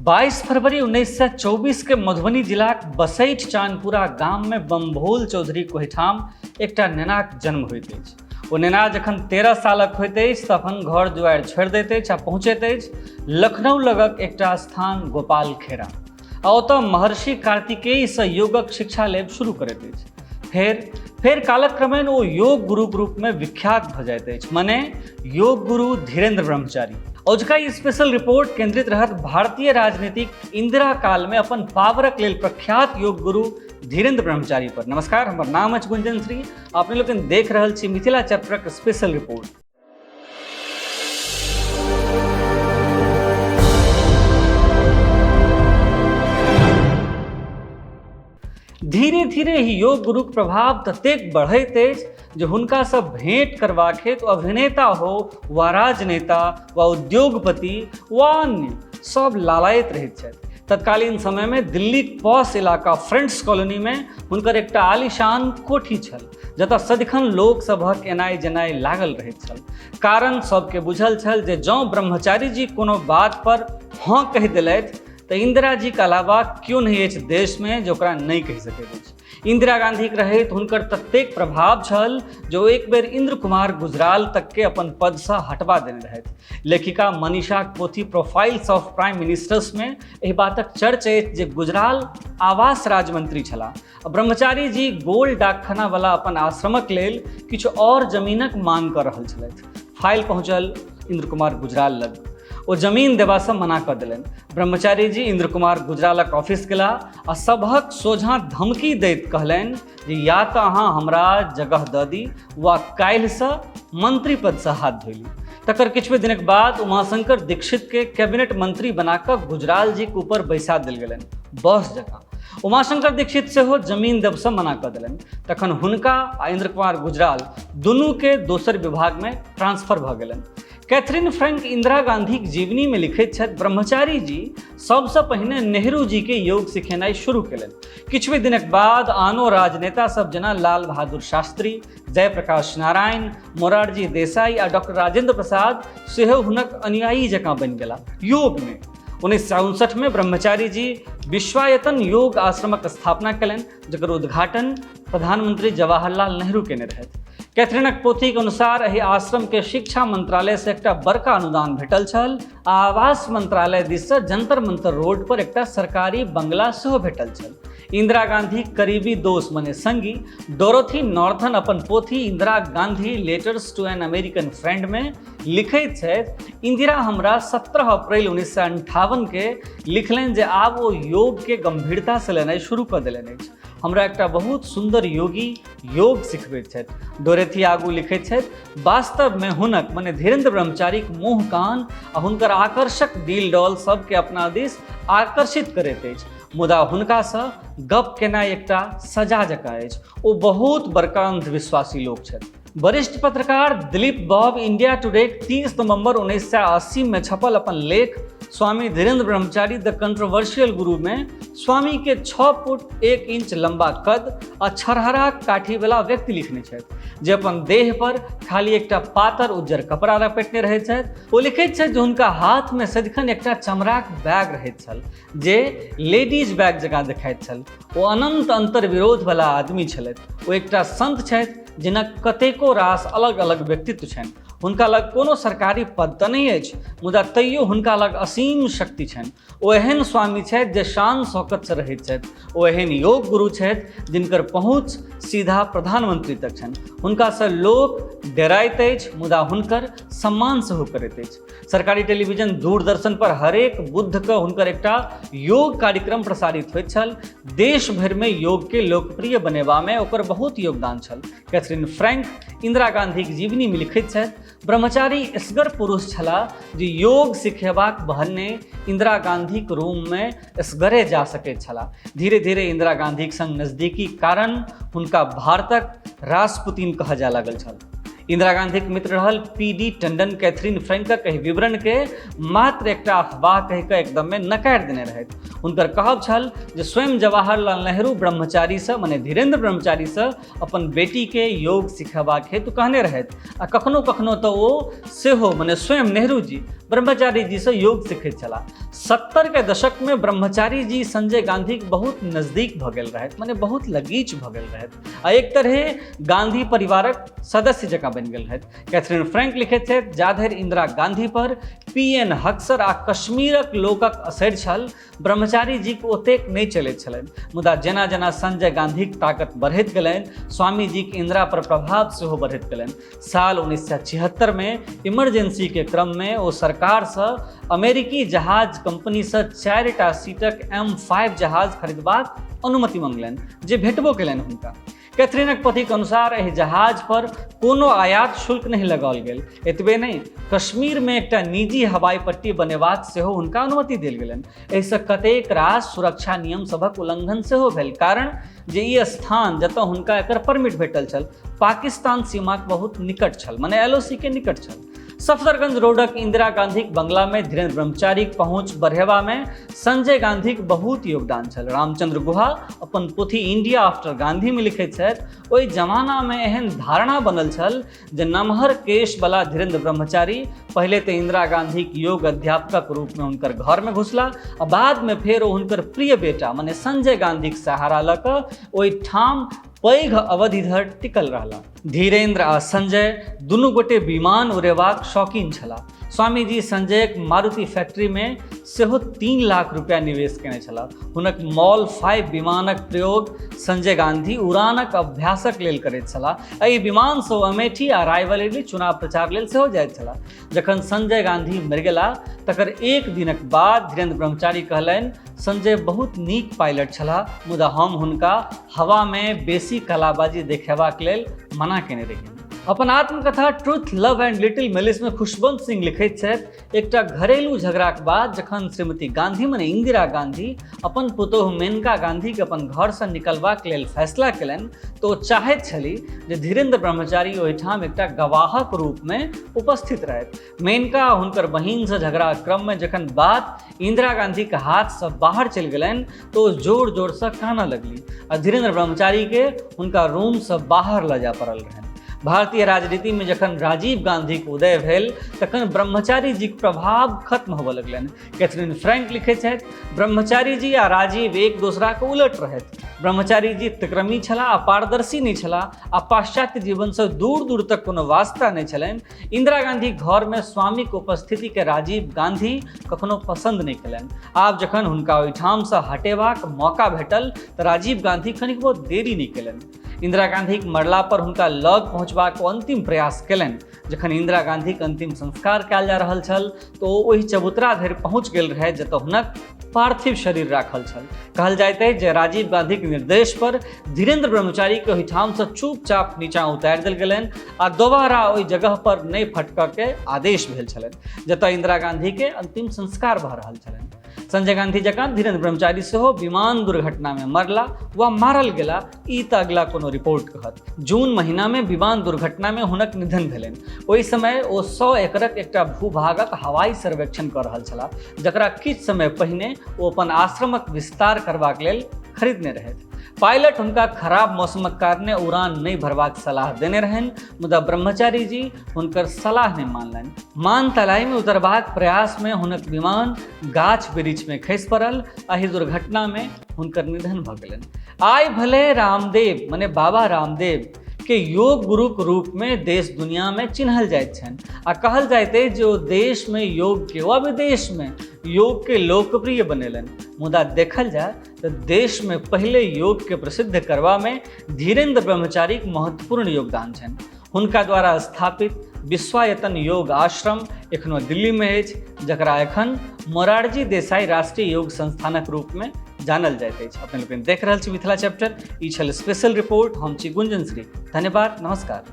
22 फरवरी 1924 के मधुबनी जिलाक बसैठ चानपुरा गाममे बम्भोल चौधरीक ओहिठाम एकटा नेनाक जन्म होइत अछि। ओ नेना जखन 13 सालक होइत अछि तखन घर दुआरि छोड़ि दैत अछि आ पहुँचैत अछि लखनऊ लगक एकटा स्थान गोपालखेड़ा आ ओतऽ महर्षि कार्तिकेयसँ योगक शिक्षा लेब शुरू करैत अछि। फेर फेर कालक्रमेण ओ योग गुरुक रूपमे विख्यात भऽ जाइत अछि, मने योग गुरु धीरेन्द्र ब्रह्मचारी। औजका ई स्पेशल रिपोर्ट केंद्रित रहत भारतीय राजनीतिक इंदिरा कालमे अपन पावरक लेल प्रख्यात योग गुरु धीरेन्द्र ब्रह्मचारी पर। नमस्कार, हमर नाम अछि गुंजन श्री, अपने लोकनि देख रहल छी मिथिला चैप्टरक स्पेशल रिपोर्ट। धीरे धीरे ही योग गुरुक प्रभाव ततेक बढ़ैत अछि जे हुनकासँ भेंट करबाक हेतु अभिनेता हो वा राजनेता वा उद्योगपति वा अन्य सब लालायित रहैत छथि। तत्कालीन समयमे दिल्लीक पॉश इलाका फ्रेंड्स कॉलोनीमे हुनकर एकटा आलीशान कोठी छल, जतऽ सदिखन लोक सभक एनाइ जेनाइ लागल रहैत छल। कारण सबके बुझल छल जे जँ ब्रह्मचारी जी कोनो बात पर हँ कहि देलथि तऽ इंदिरा जीके अलावा केओ नहि अछि देशमे जे ओकरा नहि कहि सकैत अछि। इंदिरा गांधीक रहैत हुनकर ततेक प्रभाव छल जे ओ एक बेर इंद्र कुमार गुजराल तकके अपन पदसँ हटबा देने रहथि। लेखिका मनीषाक पोथी प्रोफाइल्स ऑफ प्राइम मिनिस्टर्समे एहि बातक चर्च अछि जे गुजराल आवास राज्यमंत्री छलाह। ब्रह्मचारी जी गोल डाकखाना वाला अपन आश्रमक लेल किछु आओर जमीनक मांग कऽ रहल छलथि। फाइल पहुँचल इंद्र कुमार गुजराल लग। ओ जमीन देबासँ मना कऽ देलनि। ब्रह्मचारी जी इंद्र कुमार गुजरालक ऑफिस गेलाह आ सभक सोझाँ धमकी दैत कहलनि जे या तऽ अहाँ हमरा जगह दऽ दी वा काल्हिसँ मंत्री पदसँ हाथ धोइ ली। तकर किछुए दिनक बाद उमाशंकर दीक्षितके कैबिनेट मंत्री बना कऽ गुजराल जीक ऊपर बैसा देल गेलनि, बॉस जकाँ। उमाशंकर दीक्षित सेहो जमीन देबसँ मना कऽ देलनि। तखन हुनका आ इंद्र कुमार गुजराल दुनूके दोसर विभागमे ट्रांसफर भऽ गेलनि। कैथरीन फ्रैंक इंदिरा गांधीक जीवनीमे लिखैत छथि, ब्रह्मचारी जी सबसँ पहिने नेहरू जीके योग सिखेनाइ शुरू केलनि। किछुए दिनक बाद आनो राजनेता सब जेना लाल बहादुर शास्त्री, जयप्रकाश नारायण, मोरारजी देसाई आ डॉक्टर राजेंद्र प्रसाद सेहो हुनक अनुयायी जकाँ बनि गेला योगमे। 1959 में ब्रह्मचारी जी विश्वायतन योग आश्रमक स्थापना केलनि, जकर उद्घाटन प्रधानमंत्री जवाहरलाल नेहरू केने रहथि। कैथरीनक पोथीक अनुसार एहि आश्रम के शिक्षा मंत्रालय से एकटा बड़का अनुदान भेटल छल आ आवास मंत्रालय दिस से जंतर मंतर रोड पर एकटा सरकारी बंगला सेहो भेटल छल। इंदिरा गांधी करीबी दोस्त मने संगी डोरोथी नॉर्थन अपन पोथी Indira Gandhi letters to an American friend में लिखैत छथि, इंदिरा हमरा 17 अप्रैल 1958 के लिखलनि जे आब ओ योग के गंभीरता से लेनाइ शुरू कऽ देलनि अछि। हमरा एकटा बहुत सुंदर योगी योग सिखबैत छथि। डोरेथी आगू लिखैत छथि, वास्तवमे हुनक मने धीरेन्द्र ब्रह्मचारीक मुँह कान आ हुनकर आकर्षक डील डॉल सबके अपना दिस आकर्षित करैत अछि, मुदा हुनकासँ गप केनाइ एकटा सजा जकाँ अछि। ओ बहुत बड़का अंधविश्वासी लोक छथि। वरिष्ठ पत्रकार दिलीप बॉब इंडिया टुडे 30 नवंबर 1980 में छपल अपन लेख स्वामी धीरेन्द्र ब्रह्मचारी द कंट्रोवर्शियल गुरु में स्वामी के 6 फुट 1 इंच लंबा कद आ छरहरा काठी वाला व्यक्ति लिखने छथि, जे अपन देह पर खाली एकटा पातर उज्जर कपड़ा लपेटने रहैत छथि। ओ लिखैत छथि जे हुनका हाथ में सदिखन एकटा चमड़ाक बैग रहैत छल, जे लेडीज बैग जकाँ देखाइत छल। ओ अनंत अंतर्विरोध वाला आदमी छलथि। ओ एकटा संत छथि जिनक कतेको रास अलग अलग व्यक्तित्व छनि। हुनका लग कोनो सरकारी पद तऽ नहि अछि, मुदा तैयो हुनका लग असीम शक्ति छनि। ओ एहन स्वामी छथि जे शान शौकतसँ रहैत छथि। ओ एहन योग गुरु छथि जिनकर पहुँच सीधा प्रधानमंत्री तक छनि। हुनकासँ लोक डराइत अछि, मुदा हुनकर सम्मान सेहो करैत अछि। सरकारी टेलीविजन दूरदर्शन पर हरेक बुध के हुनकर एकटा योग कार्यक्रम प्रसारित होइत छल। देश भरिमे योग के लोकप्रिय बनेबामे ओकर बहुत योगदान छल। कैथरीन फ्रैंक इंदिरा गांधीक जीवनीमे लिखैत छथि, ब्रह्मचारी एसगर पुरुष छलाह जे योग सिखेबाक बहन्ने इंदिरा गांधीक रूममे एसगरे जा सकैत छलाह। धीरे धीरे इंदिरा गांधीक संग नजदीकी कारण हुनका भारतक रासपुतीन कहल जाय लागल छल। इंदिरा गांधीक मित्र रहल पी डी टंडन कैथरीन फ्रैंकक एहि विवरण के मात्र एकटा अफवाह कहि कऽ एकदममे नकारि देने रहथि। हुनकर कहब छल जे स्वयं जवाहरलाल नेहरू ब्रह्मचारीसँ मने धीरेन्द्र ब्रह्मचारीसँ अपन बेटीके योग सिखेबाक हेतु कहने रहथि आ कखनो कखनो तऽ ओ सेहो मने स्वयं नेहरू जी ब्रह्मचारी जीसँ योग सिखैत छलाह। 70 के दशक में ब्रह्मचारी जी संजय गांधी के बहुत नजदीक भऽ गेल रहथि, माने बहुत लगीच भऽ गेल रहथि आ एक तरहे गांधी परिवारक सदस्य जकाँ बनि गेल रहथि। कैथरीन फ्रैंक लिखैत छथि, जाधरि इंदिरा गांधी पर पी.एन. हक्सर आ कश्मीरक लोकक असरि छल, ब्रह्मचारी जीक ओतेक नहि चलैत छलनि। मुदा जेना जेना संजय गांधीक ताकत बढ़ैत गेलनि, स्वामी जीक इंदिरा पर प्रभाव सेहो बढ़ैत गेलनि। साल 1976 में इमरजेंसी के क्रम में ओ सरकारसँ अमेरिकी जहाज कंपनीसँ 4टा सीटक M5 जहाज खरीदबाक अनुमति मंगलनि, जे भेटबो केलनि हुनका। कैथरीनक पतिक अनुसार एहि जहाज पर कोनो आयात शुल्क नहि लगाओल गेल। एतबे नहि, कश्मीर में एकटा निजी हवाई पट्टी बनेबाक सेहो हुनका अनुमति देल गेलनि। एहिसँ कतेक रास सुरक्षा नियम सभक उल्लंघन सेहो भेल, कारण जे ई स्थान जतऽ हुनका एकर परमिट भेटल छल पाकिस्तान सीमाक बहुत निकट छल, माने LOC के निकट छल। सफदरगंज रोडक इंदिरा गांधीक बंगला में धीरेन्द्र ब्रह्मचारीक पहुंच बढ़ेबा में संजय गांधीक बहुत योगदान छल। रामचंद्र गुहा अपन पोथी इंडिया आफ्टर गांधी में लिखैत छथि, ओहि जमाना में एहन धारणा बनल छल जे नमहर केश वाला धीरेन्द्र ब्रह्मचारी पहिले तऽ इंदिरा गांधीक योग अध्यापकक रूप में हुनकर घर में घुसला आ बाद में फेर ओ हुनकर प्रिय बेटा माने संजय गांधीक सहारा लऽ कऽ ओहिठाम पैघ अवधि धरि टिकल रहला। धीरेन्द्र आ संजय दुनू गोटे विमान उड़ेबाक शौकीन छलाह। स्वामीजी संजयक मारुति फैक्ट्री में सेहो 3 लाख रुपया निवेश केने छलाह। हुनक मॉल 5 विमानक प्रयोग संजय गांधी उड़ानक अभ्यासक लेल करैत छलाह। एहि विमानसँ ओ अमेठी आ रायबरेली चुनाव प्रचार लेल सेहो जाइत छलाह। जखन संजय गांधी मरि गेलाह तकर एक दिनक बाद धीरेन्द्र ब्रह्मचारी कहलनि, संजय बहुत नीक पायलट छलाह, मुदा हम हुनका हवा में बेसी कलाबाजी देखेबाक लेल मना केने रहियनि। अपन आत्मकथा truth love and little malice में खुशवंत सिंह लिखैत छथि, एकटा घरेलू झगड़ाक बाद जखन श्रीमती गांधी मने इंदिरा गांधी अपन पुतोहु मेनका गांधी के अपन घरसँ निकलबाक लेल फैसला केलनि तऽ ओ चाहैत छली जे धीरेन्द्र ब्रह्मचारी ओहिठाम एकटा गवाहक रूपमे उपस्थित रहथि। मेनका आ हुनकर बहिनसँ झगड़ाक क्रममे जखन बात इंदिरा गांधीके हाथसँ बाहर चलि गेलनि तऽ ओ जोर जोरसँ कानऽ लगली आ धीरेन्द्र ब्रह्मचारीके हुनका रूमसँ बाहर लऽ जाय पड़ल रहनि। भारतीय राजनीतिमे जखन राजीव गांधीके उदय भेल तखन ब्रह्मचारी जीक प्रभाव खत्म होबऽ लगलनि। कैथरीन फ्रैंक लिखैत छथि, ब्रह्मचारी जी आ राजीव एक दोसराके उलट रहथि। ब्रह्मचारी जी तिक्रमी छलाह आ पारदर्शी नहि छलाह आ पाश्चात्य जीवनसँ दूर दूर तक कोनो वास्ता नहि छलनि। इंदिरा गांधी घरमे स्वामीक उपस्थितिके राजीव गांधी कखनो पसंद नहि केलनि। आब जखन हुनका ओहिठामसँ हटेबाक मौका भेटल तऽ राजीव गांधी कनिकबो देरी नहि केलनि। इंदिरा गांधीक मरला पर हुनका लग पहुँचबाक ओ अंतिम प्रयास केलनि। जखन इंदिरा गांधीक अंतिम संस्कार कयल जा रहल छल तऽ ओ ओहि चबूतरा धरि पहुँच गेल रहै जतऽ हुनक पार्थिव शरीर राखल छल। कहल जाइत अछि जे राजीव गांधीक निर्देश पर धीरेन्द्र ब्रह्मचारीके ओहिठामसँ चुपचाप नीचाँ उतारि देल गेलनि आ दोबारा ओहि जगह पर नहि फटकऽ के आदेश भेल छलनि जतऽ इंदिरा गांधीके अंतिम संस्कार भऽ रहल छलनि। संजय गांधी जकाँ धीरेन्द्र ब्रह्मचारी सेहो विमान दुर्घटनामे मरला वा मारल गेला, ई तऽ अगला कोनो रिपोर्ट कहत। जून महीनामे विमान दुर्घटनामे हुनक निधन भेलनि। ओहि समय ओ 100 एकड़क एकटा भूभागक हवाई सर्वेक्षण कऽ रहल छलाह, जकरा किछु समय पहिने ओ अपन आश्रमक विस्तार करबाक लेल खरीदने रहथि। पायलट हुनका खराब मौसमक कारणे उड़ान नहि भरबाक सलाह देने रहनि, मुदा ब्रह्मचारी जी हुनकर सलाह नहि मानलनि। मानतलाईमे उतरबाक प्रयासमे हुनक विमान गाछ वृक्षमे खसि पड़ल। एहि दुर्घटनामे हुनकर निधन भऽ गेलनि। आइ भले रामदेव मने बाबा रामदेव के योग गुरुक रूपमे देश दुनियामे चिन्हल जाइत छनि आ कहल जाइत अछि जे ओ देशमे योग के वा विदेशमे योग के लोकप्रिय बनेलनि, मुदा देखल जाय तऽ देशमे पहिले योग के प्रसिद्ध करबामे धीरेन्द्र ब्रह्मचारीक महत्वपूर्ण योगदान छनि। हुनका द्वारा स्थापित विश्वायतन योग आश्रम एखनो दिल्लीमे अछि, जकरा एखन मोरारजी देसाई राष्ट्रीय योग संस्थानक रूपमे जानल जाइत अछि। अपने लोकनि देख रहल छी मिथिला चैप्टर। ई छल स्पेशल रिपोर्ट। हम छी गुंजन श्री। धन्यवाद, नमस्कार।